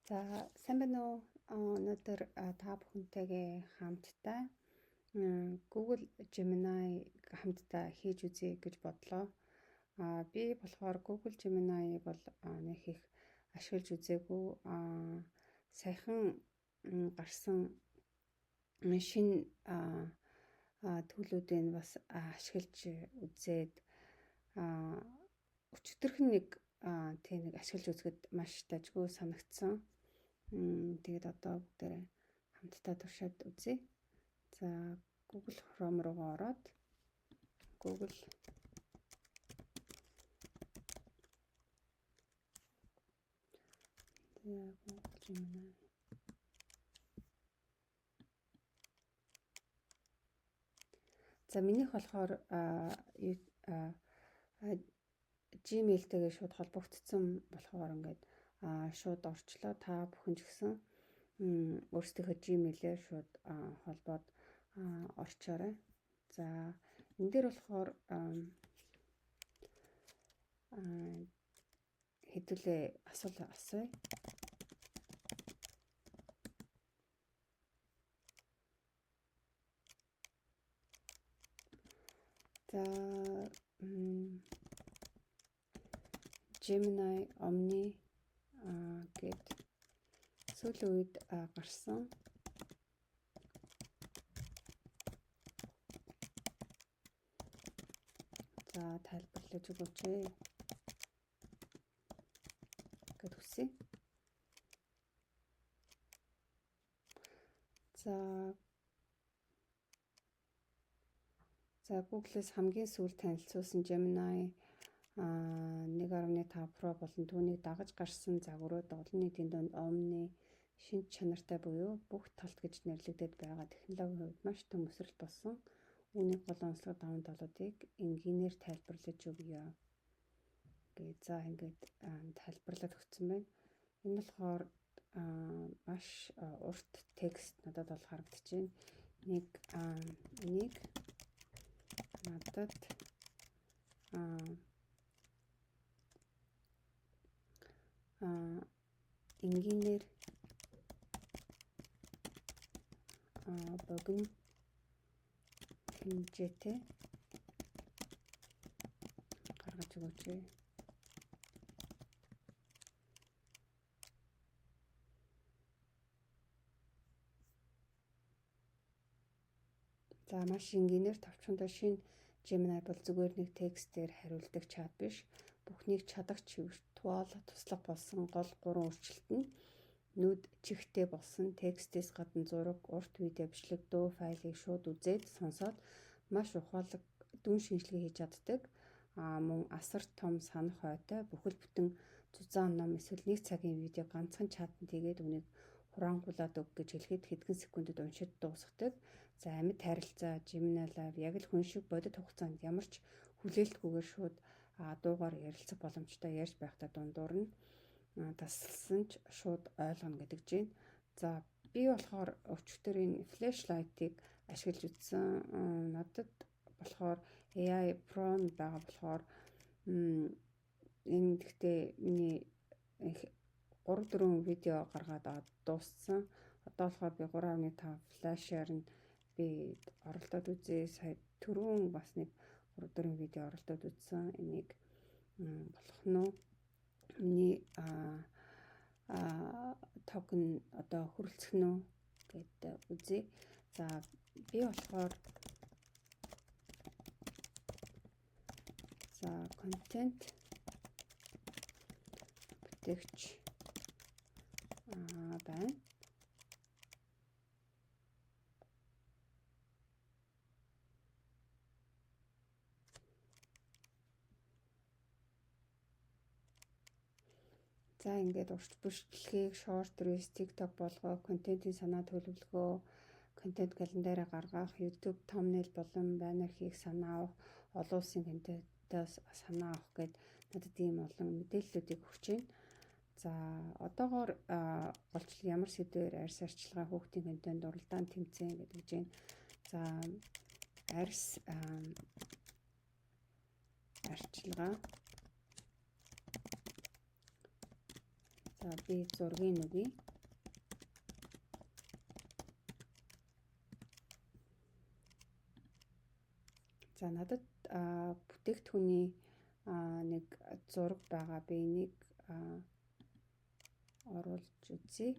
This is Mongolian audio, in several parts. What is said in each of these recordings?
За, сайн байна уу? Өнөөдөр та бүхэнтэйгээ хамтдаа Google Gemini хамтдаа хийж үзье гэж бодлоо. Би болохоор Google Gemini-г бол нэг их ашиглаж үзээгүй. Саяхан гарсан шинэ төлүүдийг бас ашиглаж үзээд өчигдөрхөн нэг тийм нэг ашиглаж үзэхэд маш дажгүй санагдсан. Тэгээд одоо бүгдээрээ хамтдаа туршаад үзье. За, Google Chrome руугаа ороод Google Google Gemini. За, минийх болохоор Gmail-тэйгээ шууд холбогдсон болохоор ингээд шууд орчлоо. Та бүхэн ч гэсэн өөрсдийнхөө Gmail-ээр шууд холбоод орчоорой. За, энэ дээр болохоор хэдүүлээ асуулт асууя. За, Gemini Omni гээд сүүлийн үед гарсан за тайлбарлаж өгөөч гэд хүсье. За, Google-с хамгийн сүүлд танилцуулсан Gemini 1.5 Pro болон түүнийг дагаж гарсан загварууд олон нийтийн дунд Omni шинж чанартай буюу бүх талт гэж нэрлэгдээд байгаа технологийн хувьд маш том өсрэлт болсон. Үүний гол онцлог даван талуудыг энгийнээр тайлбарлаж өгье. Гээ за, ингээд тайлбарлаад өгсөн байна. Энэ болохоор маш урт текст надад бол харагдаж байна. Нэг энийг надад энгийнээр богино хэмжээтэй гаргаж өгөөч. За, маш энгийнээр товчхондоо шинэ Gemini бол зүгээр нэг текстээр хариулдаг чат биш. Бүхнийг чадагч виртуал туслах болсон гол гурван өөрчлөлт нь нүд чихтэй болсон текстээс гадна зураг, урт видео бичлэг, дуу файлыг шууд үзээд сонсоод маш ухаалаг дүн шинжилгээ хийж чаддаг. Мөн асар том санах ойтой бүхэл бүтэн зузаан ном эсвэл нэг цагийн видео ганцхан чатанд хийгээд үүнийг хураангуулад өг гэж хэлэхэд хэдхэн секундэд уншиж дуусгадаг. За, амьд харилцаа Gemini Live яг л хүн шиг бодит хугацаанд ямар ч хүлээлтгүйгээр шууд дуугаар ярилцах боломжтой, ярьж байхдаа дундуур нь тасалсан ч шууд ойлгоно гэдэг чинь. За, би болохоор өчигдөр энэ flashlight-ыг ашиглаж үзсэн. Надад болохоор AI Pro байгаа болохоор энэ гэхдээ миний 3 4 видео гаргаад дууссан. Одоо болохоор би 3.5 флашаар нь би оролдоод үзье. Сая түрүүн бас нэг 3 4 видео оролдоод үзсэн. Энийг болох нь уу? Миний токен одоо хүрэлцэх нь үү гэд үзье. За, би болохоор за контент бүтээгч байна. За, ингээд урт бичлэгийг short reels, TikTok болгоо, контентын санаа төлөвлөгөө, контент календараа гаргах, YouTube thumbnail болон баннер хийх санаа авах, олон улсын контентоос санаа авах гээд надад ийм олон мэдээллүүдийг өгч байна. За, одоогоор голчлон ямар сэдвээр арьс арчилгаа, хүүхдийн контент, уралдаан тэмцээн гэдэг чинь. За, арьс арчилгаа За, би зургийн өгье. За, надад бүтээгдэхүүний нэг зураг байгаа. Би энийг оруулж үзье.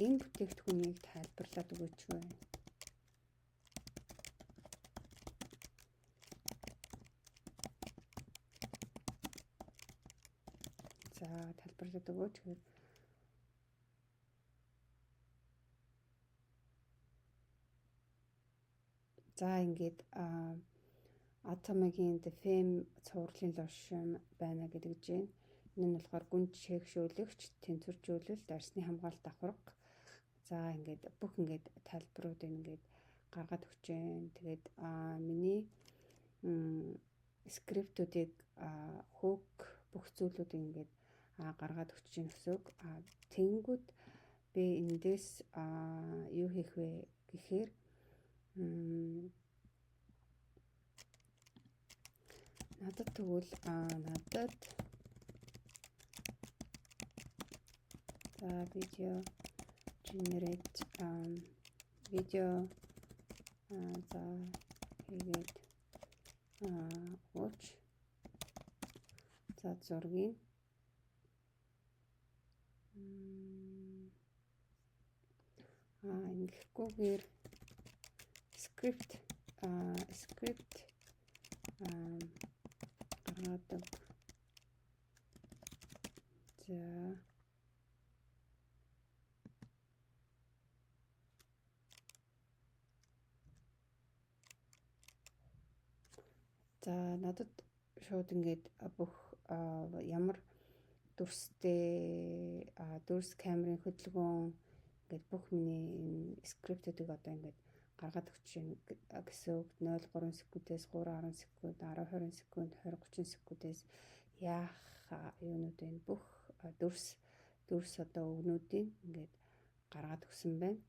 Энэ бүтээгдэхүүнийг тайлбарлаад өгөөч вэ. За, тайлбарлаад өгөөч гэхээр за, ингээд Atomy-гийн The Femme цувралын lotion байна гэдэг жин. Энэ нь болохоор гүн чийгшүүлэгч, тэнцвэржүүлэлт, арьсны хамгаалалт давхарга. За, ингээд бүх ингээд тайлбаруудыг ингээд гаргаад өгч जैन. Тэгээд миний script үүдийг, hook бүх зүйлүүдийг ингээд гаргаад өгч जैन гэсэн үг. Тэгэнгүүт би эндээс юу хийх вэ гэхээр надад тэгвэл надад за видео generate видео за хийгээд өгөөч. За, зургийг ингэхгүйгээр script гаргадаг. За, за, надад шууд ингээд бүх ямар дүрстэй, дүрс, камерын хөдөлгөөн ингээд бүх миний энэ script үүдийг одоо ингээд гаргаад өгч байна гэсэн үг. 0.3 секундээс 3.10 секунд, 10 20 секунд, 20 30 секундээс яах юунууд вэ, бүх дүрс одоо өгнүүдийг ингээд гаргаад өгсөн байна.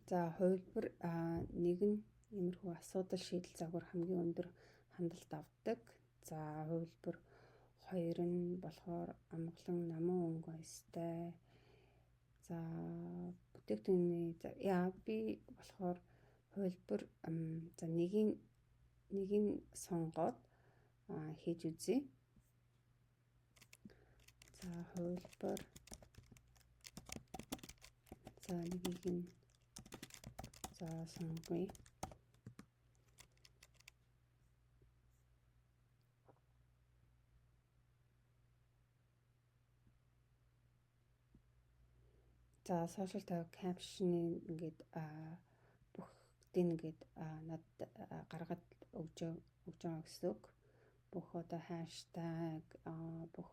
За, хувилбар нэг нь иймэрхүү асуудал шийдэл загвар хамгийн өндөр хандалт авдаг. За, хувилбар хоёр нь болохоор амгалан намун өнгө аястай. За, бүтээгдэхүүний за яа би болохоор хувилбар за нэгийг сонгоод хийж үзье. За, хувилбар за нэгийг нь за сонгоё. За, social tag caption-ы ингээд бүгдийг ингээд надад гаргаад өгж байгаа гэсэн үг. Бүх одоо hashtag, бүх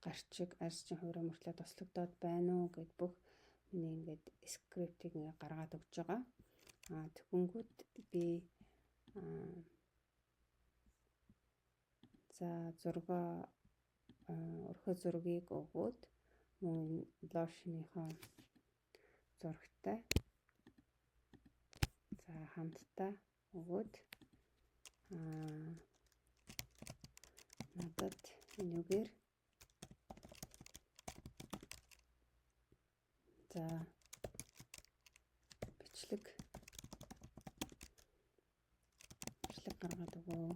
гарчиг, арьсчин хувираа мөртлөө тослогдоод байна уу гэд бүх миний ингээд script ийг ингээд гаргаад өгж байгаа. Тэгэнгүүт би за зургаа, өрхөө зургийг өгөөд мөн lotion ыхоо зурагтай за хамтдаа өгөөд надад энүүгээр за бичлэг гаргаад өгөө.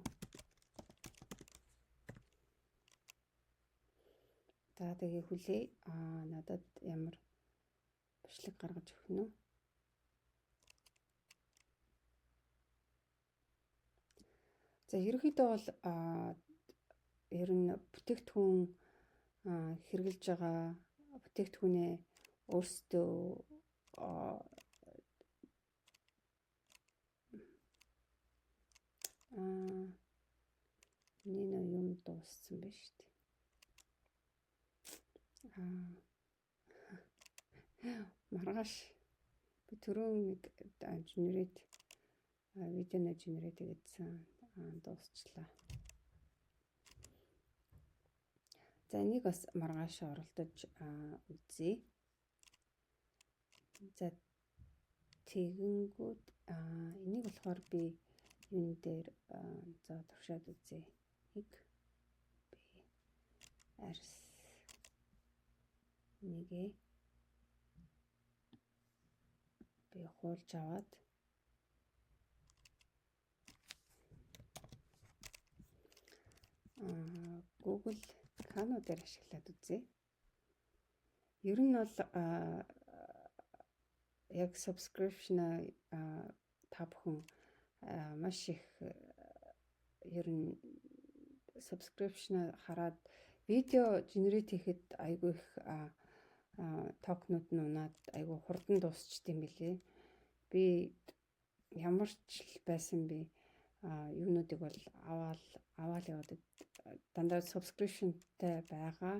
За, тэгээ хүлээ. Надад ямар бичлэг гаргаж өгөх нь вэ? За, ерөнхийдөө бол ер нь бүтээгдэхүүн хэрэглэж байгаа бүтээгдэхүүнээ өөрсдөө миний нөө юм дууссан байна шүү дээ. Маргааш би түрүүн нэг generate видео generate гэдсэн дуусчлаа. За, энийг бас маргааш оролдож үзье. За, тэгэнгүүт энийг болохоор би Юун дээр за туршаад үзье. 1 би арьс нэгээ би хуулж аваад Google Kano дээр ашиглаад үзье. Ер нь бол яг subscription та бүхэн маш их ер нь subscription хараад видео generate хийхэд айгүй их токенууд нь унаад айгүй хурдан дуусчихдээ юм билээ. Би ямар ч л байсан би юунуудыг бол аваал яваад дандаа subscription тай байгаа.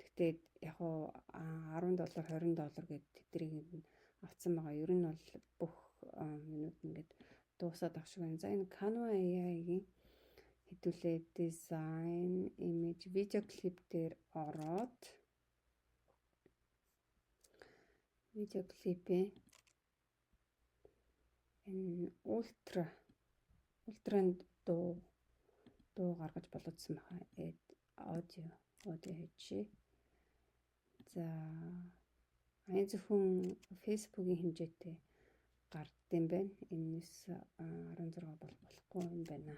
Гэхдээ яг уу 10 доллар, 20 доллар гээд тэднийг нь авцсан байгаа. Ер нь бол бүх юунууд ингээд дуусаад ах шиг байна. За, энэ Canva AI-гийн хэдүүлээ design, image, video clip дээр ороод видео клипээ энэ ультранд дуу гаргаж болоодсон баха. Аудио хийчихье. За, энэ зөвхөн Facebook-ийн хэмжээтэй гардсан байна. Энэс 16 бол болохгүй юм байна.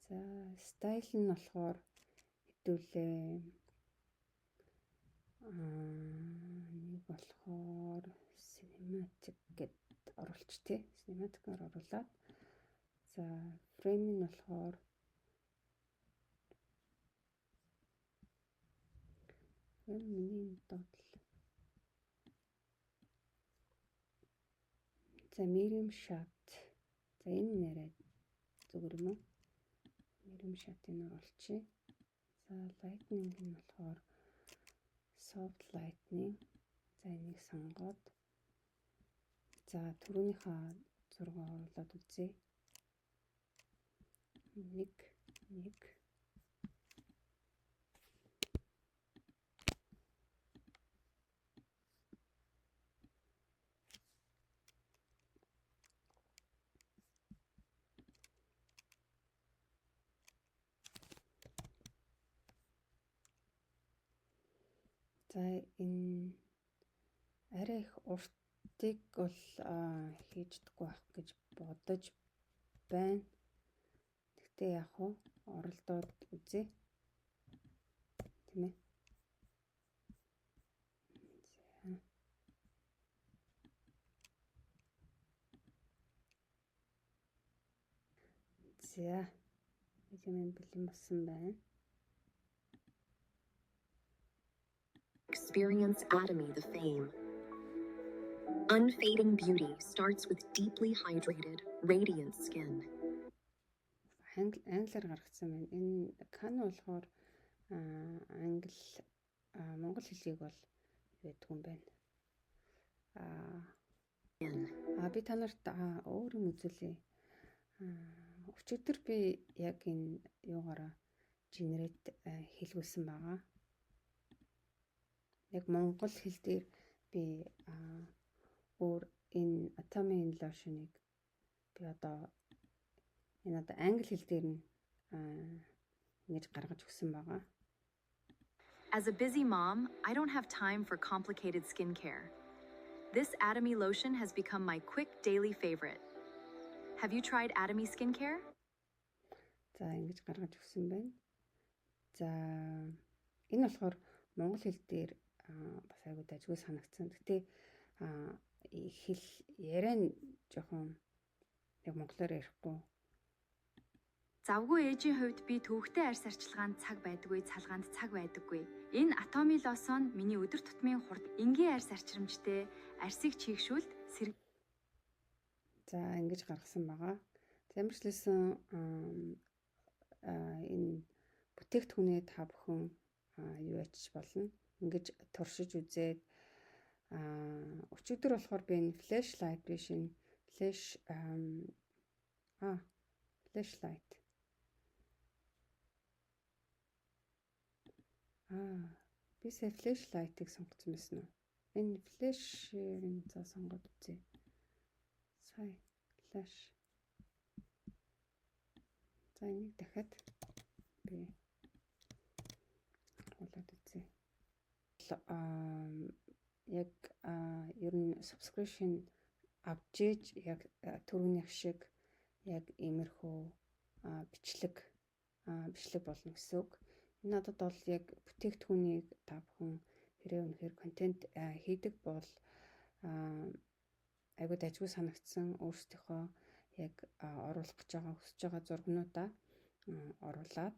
За, style нь болохоор хэдүүлээ нэг болохоор cinematic гэд оруулч тий. Cinematic-аар оруулаад, за, frame нь болохоор энэ миний доотлол. За, medium shot. За, энэ нэрээ зүгээр юм уу? Medium shot-ыг оруулчих. За, lightning нь болохоор soft lightning. За, энийг сонгоод, за, түрүүнийхээ зураг оруулаад үзье. 1 1. За, энэ арай их уртыг бол хийждэггүй байх гэж бодож байна. Гэхдээ яг уу оролдоод үзье. Тийм ээ. За. За. Видео маань бэлэн болсон байна. Experience Atomy the fame. Unfading beauty starts with deeply hydrated, radiant skin. Англиар гаргацсан байна. Энэ Kano болохоор англи, монгол хэлийг бол байдгүй юм байна. А би та нарт өөр юм үзүүлье. Өчигдөр би яг энэ юугаараа generate хийлгүүлсэн байгаа. Яг монгол хэл дээр би өөр энэ Atomy lotion-ыг би одоо энэ одоо англи хэл дээр нь ингэж гаргаж өгсөн байгаа. As a busy mom, I don't have time for complicated skincare. This Atomy lotion has become my quick daily favorite. Have you tried Atomy skincare? За, ингэж гаргаж өгсөн байна. За, энэ болохоор монгол хэл дээр бас айгуу дажгүй санагдсан. Гэтэ хэл яриа нь жоохон яг монголоор ярихгүй. Завгүй ээжийн хувьд би төвөгтэй арьс арчилгаанд цаг байдаггүй, цалгаанд цаг байдаггүй. Энэ Atomy lotion миний өдөр тутмын хурд энгийн арьс арчрамжтай арьсыг чийгшүүлд сэрэг За, ингэж гаргасан байгаа. За, ямар ч лсэн энэ бүтээгдэхүүнээ та бүхэн юу ячиж болно. Ингэж туршиж үзээд, өчигдөр болохоор би энэ flashlight биш, энэ flashlight би сая flashlight-ыг сонгоцсон байсан уу? Энэ flash-ийг за сонгоод үзье. Сая flash. За, энийг дахиад би оруулаад үзье. Яг ер нь subscription авч ээж яг түрүүнийх шиг яг иймэрхүү бичлэг болно гэсэн үг. Энэ надад бол яг бүтээгдэхүүнийг та бүхэн хэрэг үнэхээр контент хийдэг бол айгүй дажгүй санагдсан, өөрсдийнхөө яг оруулах гэж байгаа, хүсэж байгаа зургнуудаа оруулаад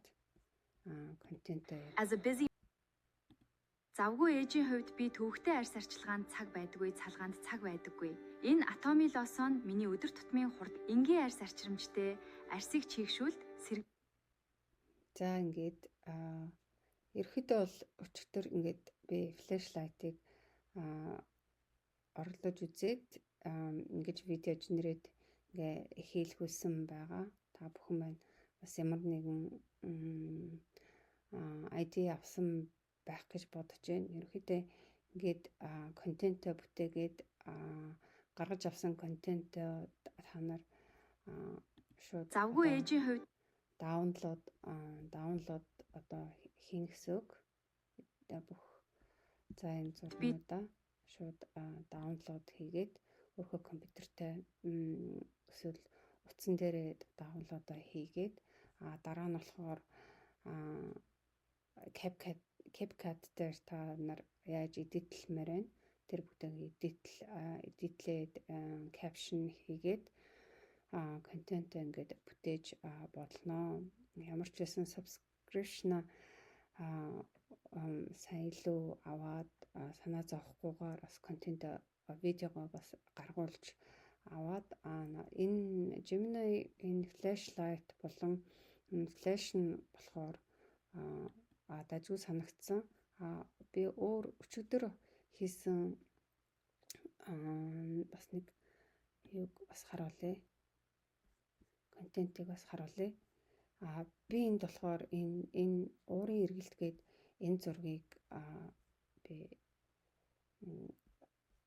контентээ As a busy Завгүй ээжийн хувьд би төвөгтэй арьс арчилгаанд цаг байдаггүй, цалгаанд цаг байдаггүй. Энэ Atomy lotion миний өдөр тутмын хурд энгийн арьс арчрамжтай арьсыг чийгшүүлд сэрэг За, ингээд ерөөхдөө бол өчигдөр ингээд би Flash Lite-ыг орлож үзээд ингэж видео generate ингээ хийлгүүлсэн байгаа. Та бүхэн маань бас ямар нэгэн idea авсан байх гэж бодож байна. Ерөнхийдөө ингээд контентоо бүтээгээд гаргаж авсан контентоо та нар шууд Завгүй ээжийн хувьд download одоо хийнэ гэсэн үг. Бүх, за, энэ зургуудаа шууд download хийгээд өөрөө компьютертэй эсвэл утсан дээрээ download хийгээд, дараа нь болохоор CapCut дээр та нар яаж edit лэмээр байна. Тэр бүгдийг edit лээд, caption хийгээд контент ингээд бүтээж болно. Ямар ч байсан subscription сайн илүү аваад санаа зовхгүйгээр бас контент видеогоо бас гаргуулж аваад, энэ Gemini, энэ Flash Lite болон Flash нь болохоор дажгүй санагдсан. Би өөр өчигдөр хийсэн бас нэг юг бас харуулъя. Контентыг бас харуулъя. Би энд болохоор энэ уурын эргэлт гээд энэ зургийг би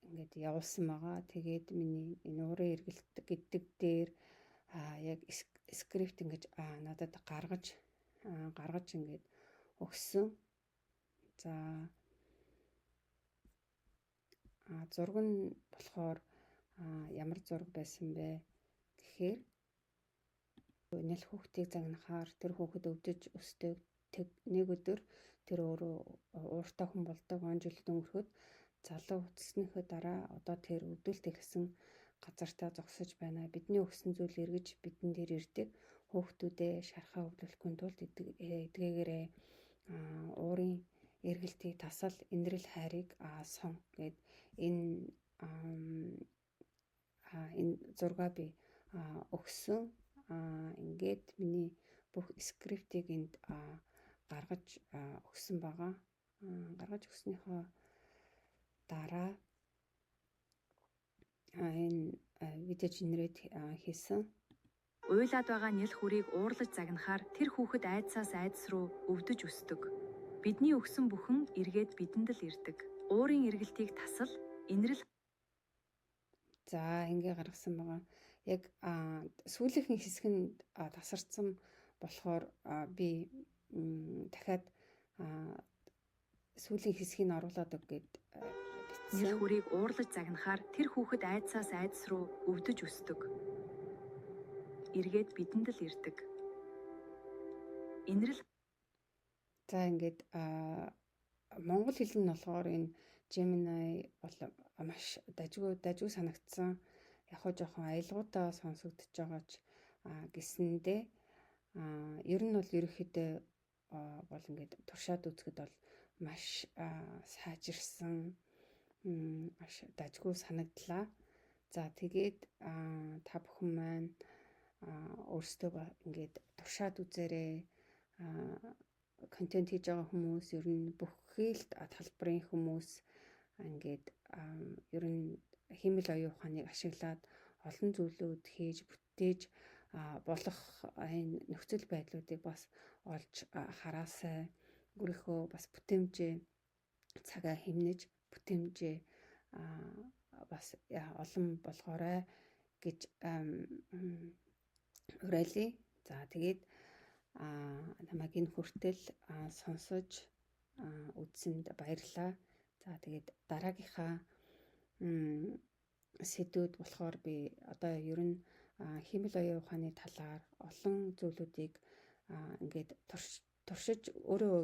ингээд явуулсан байгаа. Тэгээд миний энэ уурын эргэлт гэдэг дээр яг script ингэж надад гаргаж ингээд өгсөн. За, зураг нь болохоор ямар зураг байсан бэ гэхээр нялх хүүхдийг загнахаар тэр хүүхэд өвдөж өсдөг. Нэг өдөр тэр өөрөө ууртай хүн болдог. Он жилд өнгөрөхөд залуу хөтөлснийхөө дараа одоо тэр өвдөлт эхэлсэн газартаа зогсож байна. Бидний өгсөн зүйл эргэж бидэн дээр ирдэг. Хүүхдүүдээ шархаа өвлүүлэхгүй тулд эдгээгээрээ, уурын эргэлтийг тасал, энэрэл хайрыг сон гээд энэ зургаа би өгсөн. Ингээд миний бүх script ийг энд гаргаж өгсөн байгаа. Гаргаж өгснийхөө дараа энэ видео generate хийсэн. Уйлаад байгаа нялх хүрийг уурлаж загнахаар тэр хүүхэд айдсаас айдас руу өвдөж өсдөг. Бидний өгсөн бүхэн эргээд бидэнд л ирдэг. Уурын эргэлтийг тасал, энэрэл За, ингээ гаргасан байгаа. Яг сүүлийнхэн хэсэг нь тасарсан болохоор би дахиад сүүлийн хэсгийг нь оруулаад өг гээд нялх бичсэн. хүрийг уурлаж загнахаар тэр хүүхэд айдсаас айдас руу өвдөж өсдөг. Эргээд бидэнд л ирдэг. Энэрэл За, ингээд монгол хэл нь болохоор энэ Gemini бол маш дажгүй санагдсан. Яг хоо жоохон аялгуудаа сонсогдож байгаа ч гэсэндээ ер нь бол ерөнхийдөө бол ингээд туршаад үзэхэд бол маш сайжирсан, маш дажгүй санагдлаа. За, тэгээд та бүхэн маань өөрсдөө ингээд туршаад үзээрэй. Контент хийж байгаа хүмүүс, ер нь бүх хэл талбарын хүмүүс ингээд ер нь хиймэл оюун ухааныг ашиглаад олон зүйлүүд хийж бүтээж болох энэ нөхцөл байдлуудыг бас олж хараасай. Өөрийнхөө бас бүтээмжээ, цагаа хэмнэж, бүтээмжээ бас олон болгоорой гэж уриалъя. За, тэгээд Намайг энэ хүртэл сонсож үзсэнд баярлалаа. За, тэгээд дараагийнхаа сэдвүүд болохоор би одоо ер нь хиймэл оюун ухааны талаар олон зүйлүүдийг ингээд туршиж, өөрөө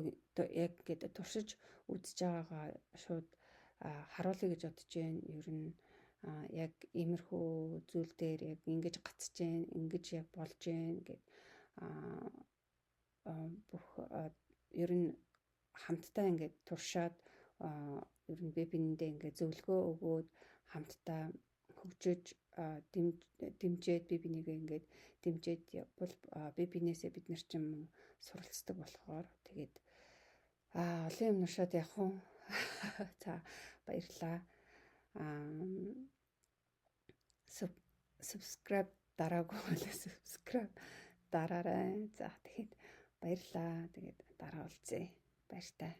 яг ингээд туршиж үзэж байгаагаа шууд харуулъя гэж бодож байна. Ер нь яг иймэрхүү зүйл дээр яг ингэж гацж гэн, ингэж яг болж гэн гэд бүх ер нь хамтдаа ингээд туршаад, ер нь би биендээ ингээд зөвлөгөө өгөөд, хамтдаа хөгжиж, дэмжиж, би бинийгээ ингээд дэмжиж бол би бинээсээ бид нар ч юм суралцдаг болохоор тэгээд олон юм уншаад явах уу. За, баярлалаа. Subscribe дараагүй бол subscribe дараарай. За, тэгэхэд баярлалаа. Тэгээд дараа уулзъя. Баяртай.